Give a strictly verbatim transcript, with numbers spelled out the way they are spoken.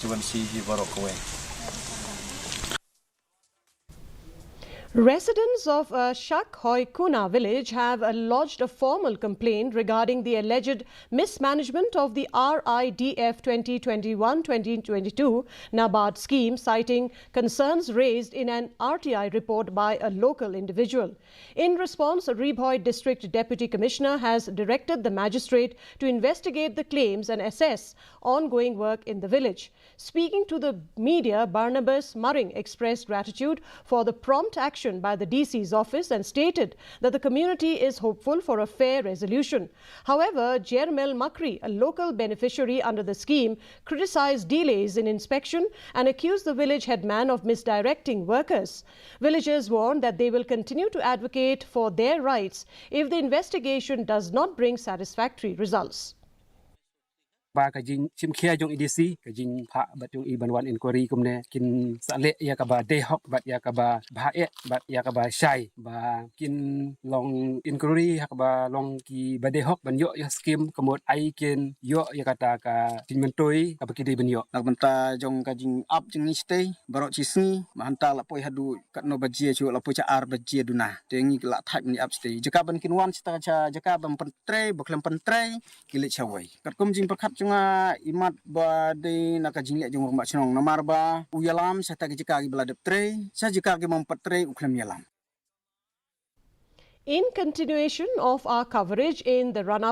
Constituency hi baroh kawei. Residents of uh, Shakhoikuna village have uh, lodged a formal complaint regarding the alleged mismanagement of the R I D F twenty twenty-one twenty twenty-two NABARD scheme, citing concerns raised in an R T I report by a local individual. In response, Ri Bhoi District Deputy Commissioner has directed the magistrate to investigate the claims and assess ongoing work in the village. Speaking to the media, Barnabas Maring expressed gratitude for the prompt action by the D C's office and stated that the community is hopeful for a fair resolution. However, Jermel Makri, a local beneficiary under the scheme, criticized delays in inspection and accused the village headman of misdirecting workers. Villagers warned that they will continue to advocate for their rights if the investigation does not bring satisfactory results. Ba ka jingshim khia jong E D C, ka jingphah bad jong i ban wan inquiry kumne, kin sa leh ïa kaba dei hok bad ïa kaba bha eh bad ïa kaba shai, ba kin long inquiry ha kaba long kiba dei hok ban ïoh ïa scheme, ka mut ai kin ïoh ïa kata ka jingmyntoi kaba ki dei ban ïoh. Na ka bynta jong ka jingap jong ngi shatei, baroh shi sngi, mynta la poi haduh katno baje, shu la poi sha ar baje duna. Te ngi la thait ban ïap shatei. Jaka ban kin wan shatei, sha jaka ban pyntrei, ba khlem pyntrei, ki leit shawei. Katkum jingpyrkhat jong nga, imat ba dei na ka jingleh jong u rangbah shnong, namar ba u ïalam sha kata ka jaka kiba la dep trei, sha jaka kiba ym pat trei u khlem ïalam. In continuation of our coverage in the run up